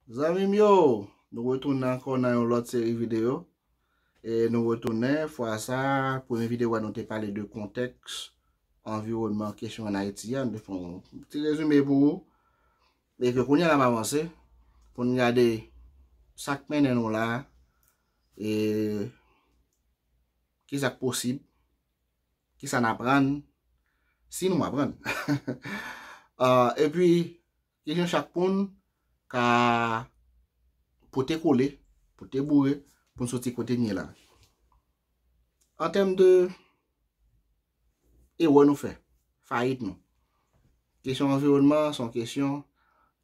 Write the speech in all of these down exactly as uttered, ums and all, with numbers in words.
Zanmi m yo, nou retounen ankò nan yon lòt seri videyo. E nou retounen, fwa sa, premye videyo a nou te pale de kontèks, anviwònman, kesyon ann Ayiti a, nou te fè yon ti rezime pou ou. E ke kounye a la m avanse, pou n gade sa k mennen nou la, e kisa k posib, kisa n aprann, si nou aprann. Ah, epi, kesyon chak moun ka pote kole, pote boure, pou n soti kote n ye la. An tèm de erè nou fè, fayit nou. Kesyon anviwònman, se yon kesyon,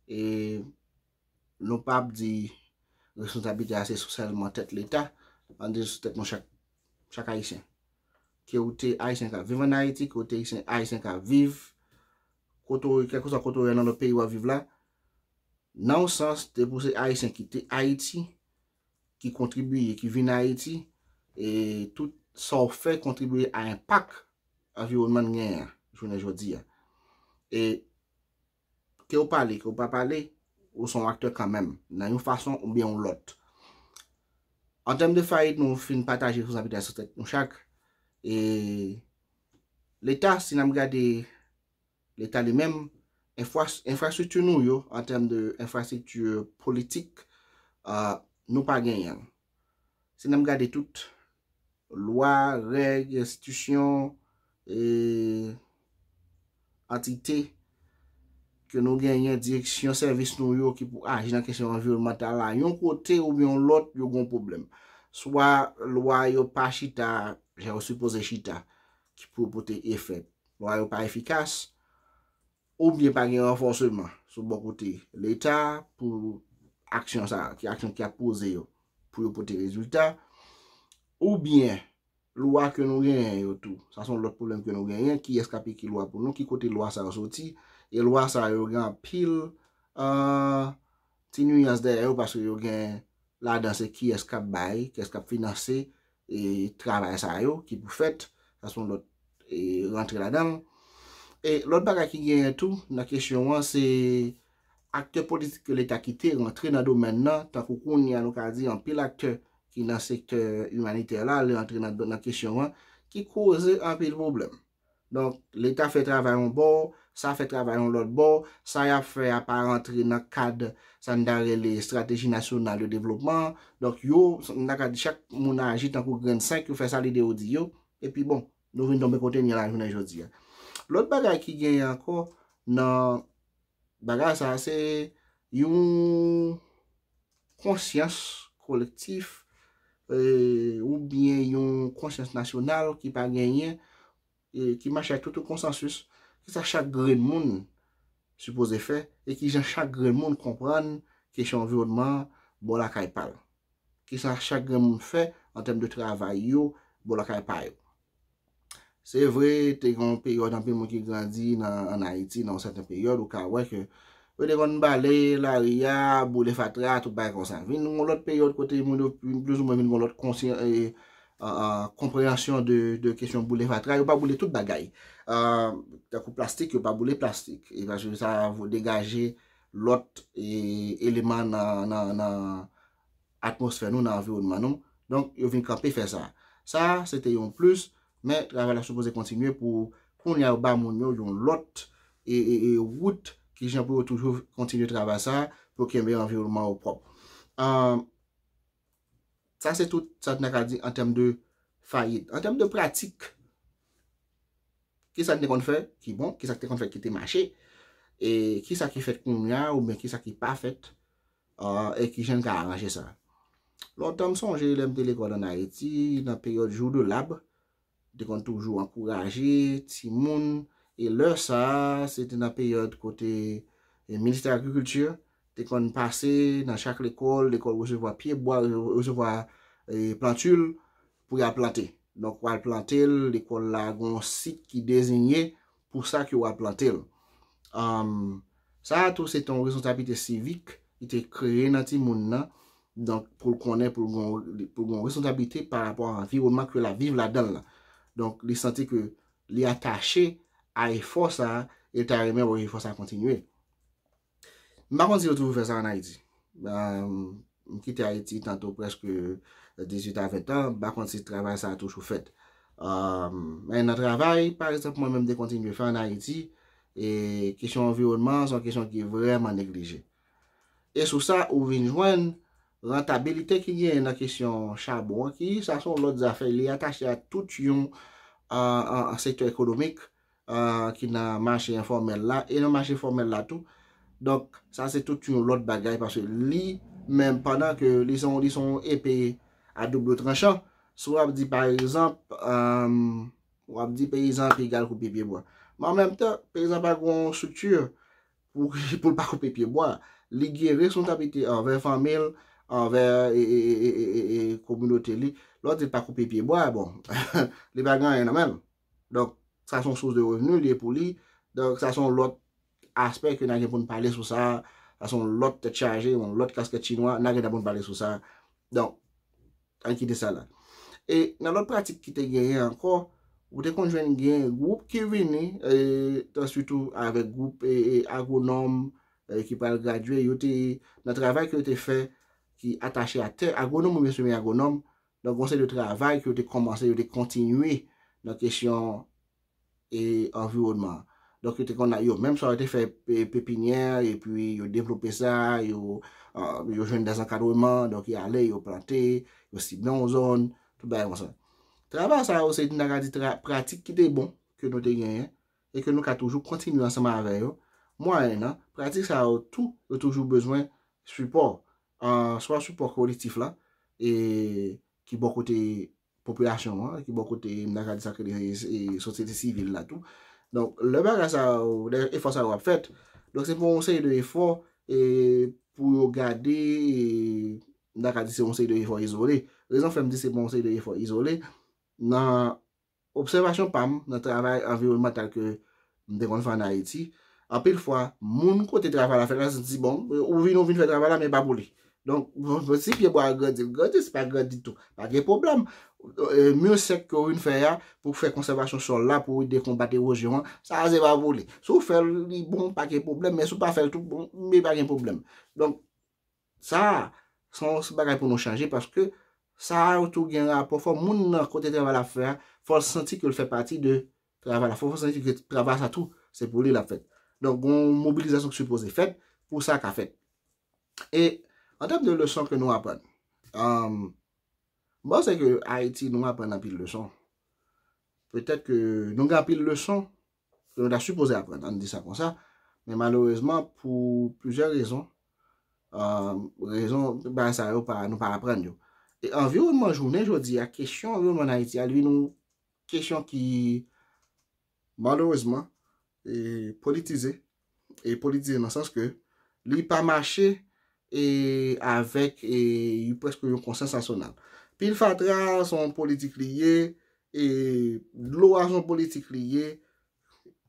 e nou p ap di responsablite a se sou sèlman tèt Leta, ann di sou tèt nou chak, chak Ayisyen. Ke ou te Ayisyen k ap viv ann Ayiti, ke ou te Ayisyen, Ayisyen k ap viv, kote w, kèlkeswa kote w ye nan lòt peyi w ap viv la, nan yon sans, depi w se Ayisyen ki te Ayiti, ki kontribiye, ki vin Ayiti, e tout sa w fè kontribiye a enpak anviwònman n genyen an, jounen jodi a. E ke w pale, ke w pa pale, ou se yon aktè kanmenm, nan yon fason oubyen yon lòt. An tèm de fayit, nou fin pataje responsabilite a sou tèt nou chak. E Leta, si n ap gade Leta li menm, enfra-, enfrastrikti nou yo, an tèm de enfrastrikti politik, ah, nou pa genyen l. Si n ap gade tout lwa, règ, enstitisyon, e antite ke nou genyen, direksyon sèvis nou yo ki pou aji nan kesyon anviwònmantal la, yon kote oubyen yon lòt, yo gen yon pwoblèm. Swa lwa yo pa chita jan yo sipoze chita, ki pou pote efè. Lwa yo pa efikas, oubyen pa gen ranfòseman sou bò kote Leta pou aksyon sa, ki aksyon ki ap poze yo pou yo pote rezilta, oubyen lwa ke nou genyen yo tou. Sa se yon lòt pwoblèm ke nou genyen, kiyès k ap ekri lwa pou nou, ki kote lwa sa yo soti, e lwa sa yo gen anpil, ah, ti niyans dèyè yo, paske yo gen ladan se kiyès k ap bay, kiyès k ap finanse, e travay sa yo ki pou fèt, sa se yon lòt, e rantre ladan l. E lòt bagay ki genyen tou nan kesyon an, se aktè politik ke Leta kite rantre nan domèn nan, tankou kounye a nou ka di anpil aktè ki nan sektè imanitè la, li rantre nan, nan kesyon an, ki koze anpil pwoblèm. Donk, Leta fè travay yon bò, sa fè travay yon lòt bò, sa y ap fè a pa rantre nan kad sa n ta rele estrateji nasyonal de devlopman. Donk, yo, n ta ka di chak moun aji tankou grenn senk, yo fè sa lide yo di yo, epi bon, nou vin tonbe kote n ye la jounen jodi a. Lòt bagay ki genyen ankò nan bagay sa, se yon konsyans kolektif, e, oubyen yon konsyans nasyonal ki pa genyen, e, ki mache ak tout yon konsansis, kisa chak grenn moun sipoze fè, e kijan chak grenn moun konprann kesyon anviwònman an bò lakay pa l. Kisa chak grenn moun fè an tèm de travay yo bò lakay pa yo. Se vre, te gen yon peryòd anpil moun ki grandi nan, ann Ayiti, nan yon sèten peryòd, ou ka wè ke yo te konn bale lari a, boule fatra, tout bagay konsa. Vin yon lòt peryòd kote moun yo vin plizoumwen vin gen yon lòt konsyan, e, a, a, konpreyansyon de, de kesyon boule fatra. Yo pa boule tout bagay. A, tankou plastik, yo pa boule plastik. E paske sa degaje lòt, e, eleman nan, nan, nan atmosfè nou, nan anviwònman nou. Donk, yo vin kanpe fè sa. Sa, se te yon plis, men travay la sipoze kontinye pou kounye a yo ba moun yo yon lòt, e, e, e wout, kijan pou yo toujou kontinye travay sa, pou kenbe anviwònman yo pwòp. Ahn, sa se tout sa n ta ka di an tèm de fayit. An tèm de pratik, kisa n te konn fè ki bon, kisa k te konn fèt ki te mache, e kisa ki fèt kounye a, oubyen kisa ki pa fèt, ah, e kijan n ka aranje sa. Lontan m sonje lè m te lekòl ann Ayiti, nan peryòd Jour de l'Arbre, te konn toujou ankouraje timoun, e lè sa a, se te nan peryòd kote, e, Ministè Agrikilti te konn pase nan chak lekòl, lekòl resevwa pye bwa, resevwa, e, plantil pou y al plante. Donk, w al plante l, lekòl la gen yon sit ki deziye pou sa ke w al plante l. Ahn, sa a tou, se te yon responsablite sivik ki te kreye nan timoun nan. Donk, pou l konnen, pou l gen, pou l gen yon responsablite pa rapò a anviwònman ke l ap viv ladan l la. Donk, li santi ke li atache a efò sa a, e l ta renmen wè efò sa a kontinye. M pa konn si yo toujou fè sa ann Ayiti. M kite Ayiti tanto prèske dizuit a ven tan, m pa konn si travay sa a toujou fèt. Men nan travay, pa egzanp, mwen menm te kontinye fè ann Ayiti, e kesyon anviwònman se yon kesyon ki vrèman neglije. E sou sa, ou vin jwenn rantabilite ki genyen nan kesyon chabon an, ki sa se yon lòt zafè, li atache a tout yon sektè ekonomik ki nan mache enfòmèl la e nan mache fòmèl la tou. Donk, sa se tout yon lòt bagay, paske li menm, pandan ke li se yon, li se yon epe a doub tranchan, si w ap di, pa egzanp, w ap di peyizan pi egal koupe pye bwa. Men an menm tan, peyizan pa gen yon estrikti pou, pou l pa koupe pye bwa. Li gen responsablite anvè fanmi l, anvè e, e, e, e, e, e kominote li. Lè w di l pa koupe pye bwa, bon, li pa gen anyen nan men l. Donk, sa se yon sous de revni li ye pou li. Donk, sa se yon lòt aspè ke n a gen pou n pale sou sa. Sa se yon lòt tèt chaje, yon lòt kaskèt chinwa, n a gen tan pou n pale sou sa. Donk, ann kite sa la. E nan lòt pratik ki te genyen ankò, ou te konn jwenn gen gwoup ki vini, e, tan sitou avèk gwoup e, e, agwonòm e, ki pral gradye, yo te, nan travay ke yo te fè, ki atache a tè, agwonòm oubyen semi agwonòm, donk, yon seri de travay ke yo te kòmanse, yo te kontinye nan kesyon e, anviwònman an. Donk, yo te konn, yo menm swa yo te fè pe- pepinyè, epi yo devlope sa, yo, ah, yo jwenn dèzankadreman, donk, yo ale, yo plante, yo sible yon zòn, tout bagay konsa. Travay sa yo, se, n ta ka di, tra- pratik ki te bon, ke nou te genyen, e ke nou ka toujou kontinye ansanm avè yo. Mwayennan pratik sa yo tou, yo toujou bezwen sipò, ah, swa sipò kolektif la, e ki bò kote popilasyon an, ki bò kote, m ta ka di sa ke e, e, sosyete sivil la tou. Donk, lè bagay sa yo, lè efò sa yo ap fèt, donk se pou yon seri de efò, e, pou yo gade, e, m ta ka di se yon seri de efò izole. Rezon fè m di se pou yon seri de efò izole, nan obsèvasyon pa m, nan travay anviwònmantal ke m te konn fè ann Ayiti, anpil fwa, moun kote travay la fèt la santi, bon, ou vin, ou vin fè travay la, men pa pou li. Donk, bon, bon, si pye bwa a grandi, l grandi, si pa grandi tou, pa gen pwoblèm. E, mi sèk ke w vin fè a, pou fè konsèvasyon sòl la, pou ede konbat ewozyon an, sa a se pa pou li. Si w fè l, li bon, pa gen pwoblèm, men si w pa fè l tou, bon, men pa gen pwoblèm. Donk, sa a, se yon bagay pou nou chanje, paske sa a tou gen rapò, fò moun nan kote travay la fè a, fò l santi ke l fè pati de travay la, fò l santi ke travay sa tou, se pou li l ap fèt. Donk, gen yon mobilizasyon ki sipoze fèt pou sa ka fèt. E, an tèm de leson ke nou aprann, um, m panse ke Ayiti, nou aprann anpil leson. Petèt ke nou gen anpil leson ke nou ta sipoze aprann, ann di sa konsa, men malerezman, pou plizyè rezon, um, rezon, bagay sa yo pa, nou pa aprann yo. E anviwònman jounen jodi a, kesyon anviwònman ann Ayiti a, li vin yon kesyon ki, malerezman, e politize, e politize nan sans ke li pa mache e avèk e, yon, prèske yon konsyans nasyonal. Pil fatra, se yon politik li ye, e dlo a, se yon politik li ye,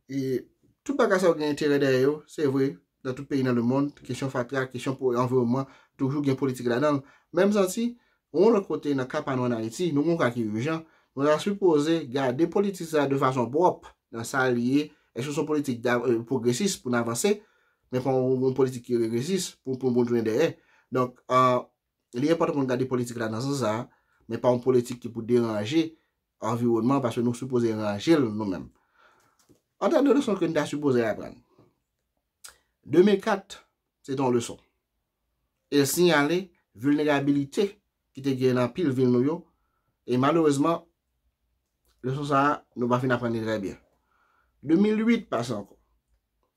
e tout bagay sa yo gen enterè dèyè yo, se vre, nan tout peyi nan lemonn, kesyon fatra, kesyon pou anviwònman, toujou gen politik ladan l. Men m santi, yon lòt kote, nan ka pa nou ann Ayiti, nou gen yon ka ki ijan, nou ta sipoze gade politik sa a de fason pwòp, nan sa l ye, èske se yon politik da- e, pwogresis pou n avanse, men pa yon, yon politik ki regresis pou, pou, pou nou tounen dèyè. Donk, e, li enpòtan pou n gade politik la nan sans sa a, men pa yon politik ki pou deranje anviwònman, paske nou sipoze ranje l nou menm. An tèm de leson ke n ta sipoze aprann, de mil kat, se te yon leson. E l siyale vilnerabilite ki te gen nan anpil vil nou yo, e malerezman, leson sa a, nou pa fin aprann li trè byen. De mil uit pase ankò.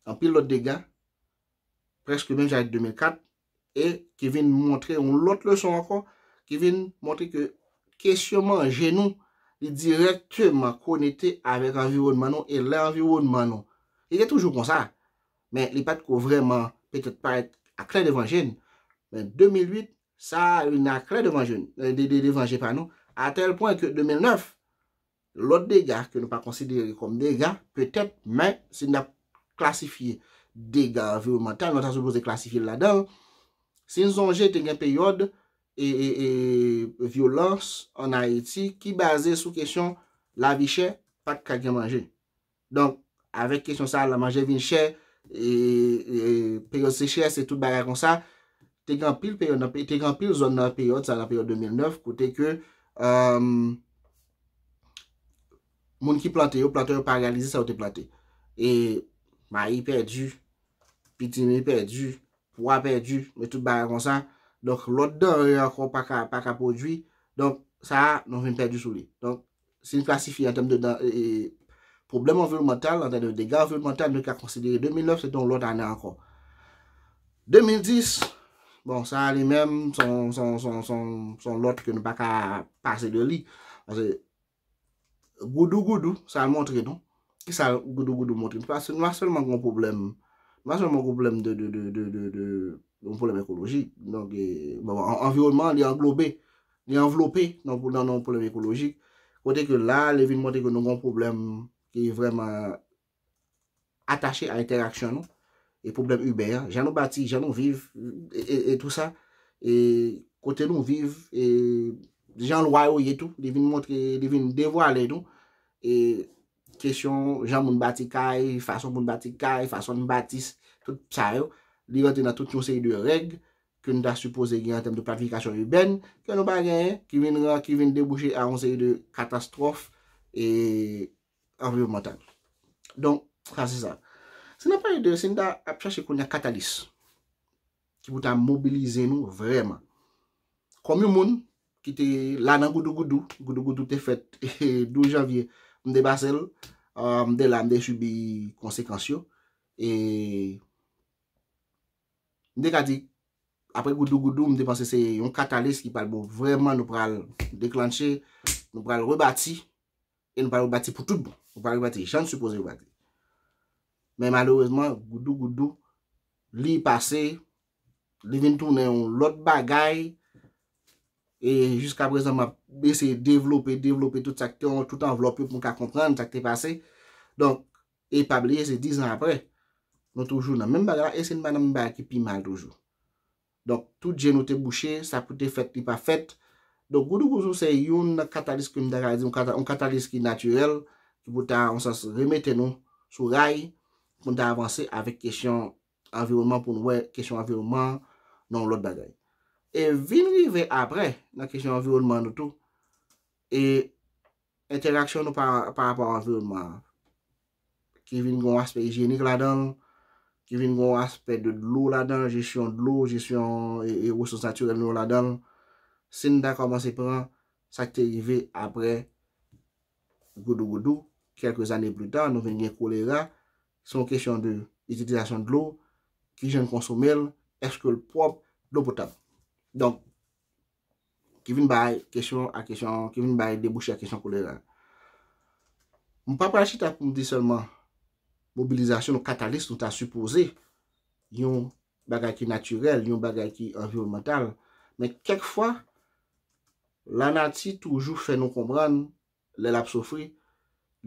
Anpil lòt dega, prèske menm jan ak de mil kat, e ki vin montre yon lòt leson ankò, ki vin montre ke kesyon manje nou, li dirèkteman konekte avèk anviwònman nou, e lè anviwònman nou, li te toujou konsa, men li pa t ko vrèman petèt parèt aklè devan je n, men de mil uit, sa a vin aklè devan je n, de, de, devan je pa nou, atèl pwen ke de mil nèf, lòt dega ke nou pa konsidere kòm dega, petèt, men si n ap klasifye dega anviwònmantal, nou ta sipoze klasifye l ladan l. Si n sonje, te gen peryòd e, e, e vyolans ann Ayiti ki baze sou kesyon lavi chè, pa t ka gen manje. Donk, avèk kesyon sa a, la manje vin chè, e, e peryòd sechrès e tout bagay konsa, te gen anpil peryòd nan pe- te gen anpil zòn nan peryòd sa, nan peryòd de mil nèf, kote ke um, moun ki plante yo, plantè yo pa reyalize sa yo te plante. E mayi pèdi, pitimi pèdi, pwa pèdi, men tout bagay konsa. Donk, lòt danre ankò pa ka, pa ka pwodui. Donk, sa a, nou vin pèdi sou li. Donk, si n klasifye an tèm de dan- e, e, pwoblèm anviwònmantal, an tèm de dega anviwònmantal, nou ka konsidere de mil nèf se te yon lòt ane ankò. De mil dis, bon, sa a li menm, se yon, se yon, se yon, se yon, se yon lòt ke nou pa ka pase de li. Paske goudougoudou, sa l montre nou. Ki sa goudougoudou montre nou? Paske nou pa sèlman gen yon pwoblèm, nou pa sèlman gen yon pwoblèm de, de, de, de, de, de, yon pwoblèm ekolojik. Donk, e, bon, an- anviwònman, li anglobe, li anvlope nan, nan, nan yon pwoblèm ekolojik. Kote ke la, li vin montre ke nou gen yon pwoblèm ki vrèman atache a entèraksyon nou. E pwoblèm iben an, jan nou bati, jan nou viv, e, e, e tou sa, e kote nou viv, e jan lwa yo ye tou, li vin montre, li vin devwale nou, e kesyon jan moun bati kay, fason moun bati kay, fason n bati, tout sa yo, li rantre nan tout yon seri de règ ke nou ta sipoze gen an tèm de planifikasyon ibèn, ke nou pa genyen, ki vin ran- ki vin debouche a yon seri de katastwòf e anviwònmantal. Donk, sa se sa. Si n ap pale de, si n ta ap chache kounye a katalis ki pou ta mobilize nou vrèman. Kòm yon moun ki te la nan goudougoudou, goudougoudou te fèt douz janvye, m te pase l, euh, m te la, m te sibi konsekans yo. E m te ka di, apre goudougoudou, m te panse se yon katalis ki pral bon, vrèman nou pral deklanche, nou pral rebati, e nou pral rebati pou tout bon. Nou pral rebati jan n sipoze rebati. Men malerezman, goudougoudou, li pase, li vin tounen yon lòt bagay, e jiska prezan, m ap eseye devlope, devlope tout sa k te, tout anvlòp yo pou m ka konprann sa k te pase. Donk, e pa bliye, se diz an apre, nou toujou nan menm bagay la, e se nan menm bagay ki pi mal toujou. Donk, tout je nou te bouche, sa pou te fèt, li pa fèt. Donk, goudougoudou se youn nan katalis ke m ta ka di, yon kata- yon katalis ki natirèl, ki pou ta, an sans, remete nou sou ray, pou n ta avanse avèk kesyon anviwònman, pou n wè kesyon anviwònman nan yon lòt bagay. E vin rive apre, nan kesyon anviwònman nou tou, e entèraksyon nou pa, pa rapò a anviwònman an, ki vin gen yon aspè ijyenik ladan l, ki vin gen yon aspè de dlo ladan l, jesyon dlo, jesyon e, e resous natirèl nou yo ladan l. Si n ta kòmanse pran sa k te rive apre goudougoudou, kèlke zane pli ta, nou vin gen kolera, se yon kesyon de itilizasyon dlo, kijan n konsome l, èske l pwòp, dlo potab. Donk, ki vin bay kesyon a kesyon, ki vin bay debouche a kesyon kolera. M pa pral chita pou m di sèlman mobilizasyon nou katalis nou ta sipoze yon bagay ki natirèl, yon bagay ki anviwònmantal. Men kèk fwa, lanati toujou fè nou konprann lè l ap soufri,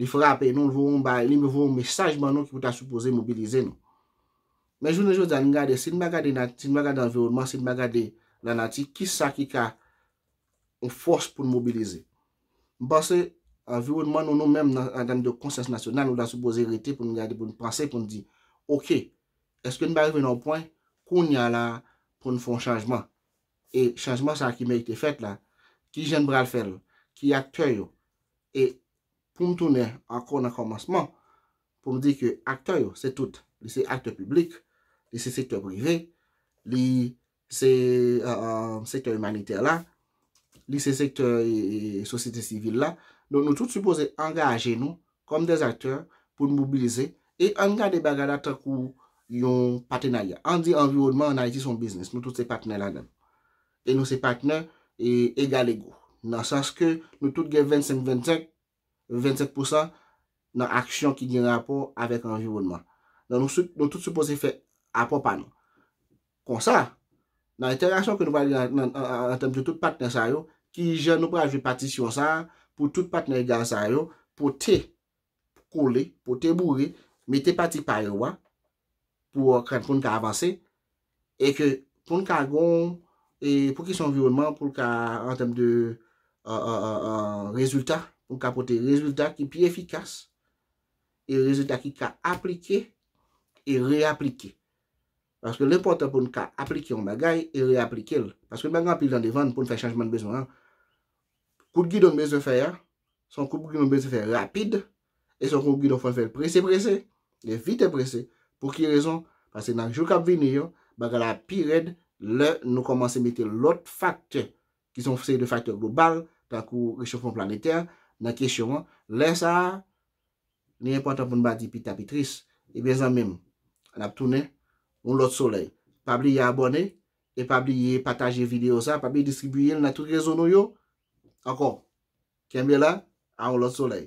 li frape nou, l voye yon bay, li voye yon mesaj ban nou ki pou ta sipoze mobilize nou. Men jounen jodi a, n gade, si n pa gade nat- si n pa gade anviwònman, si n pa gade lanati, kisa ki ka yon fòs pou n mobilize? M panse anviwònman nou, nou menm, nan, an tèm de konsyans nasyonal, nou ta sipoze rete pou n gade, pou n panse, pou n di, oke, èske n pa rive nan yon pwen, kounye a la, pou n fè yon chanjman? E chanjman sa a ki merite fèt la, kijan n pral fè l? Ki aktè yo? E pou m tounen ankò nan kòmansman, pou m di ke aktè yo, se tout. Li se aktè piblik, li se sektè prive, li se, euh, euh, sektè imanitè la, li se sektè, e, e, sosyete sivil la. Donk, nou tout sipoze angaje nou kòm dè aktè pou n mobilize. E ann gade bagay la tankou yon patenarya. Ann di anviwònman ann Ayiti se yon biznis. Nou tout se patnè ladan l. E nou se patnè e egal ego. Nan sans ke nou tout gen vennsenk vennsenk, vennsenk pousan nan aksyon ki gen rapò avèk anviwònman. Donk, nou, sou- nou tout sipoze fè apò pa nou. Konsa, nan entèraksyon ke nou pral gen an, an, an, an tèm de tout patnè sa yo, kijan nou pral jwe patisyon sa a pou tout patnè egal sa yo pote kole, pote boure, mete pati pa yo a, pou, euh, pou n ka avanse, e ke pou n ka gon, e pou kesyon anviwònman, pou l ka, an tèm de, euh, euh, euh, euh, rezilta, pou n ka pote rezilta ki pi efikas, e rezilta ki ka aplike e reaplike. Paske l enpòtan pou n ka aplike yon bagay e reaplike l. Paske n pa gen anpil tan devan n pou n fè chanjman n bezwen an. Kout gidon n bezwen fè a, se yon kout gidon n bezwen fè rapid, e se yon kout gidon fò n fè l prese prese, e vit e prese. Pou ki rezon? Paske nan jou k ap vini yo, bagay la pi rèd lè nou kòmanse mete lòt faktè ki se yon seri de faktè global, tankou rechofman planetè, nan kesyon an. Lè sa a, li enpòtan pou n pa di pita pi tris. Ebyen, zanmi m, n ap tounen yon lòt solèy. Pa bliye abòne e pa bliye pataje videyo sa, pa bliye distribiye l nan tout rezo nou yo. Ankò, kenbe la, a yon lòt solèy.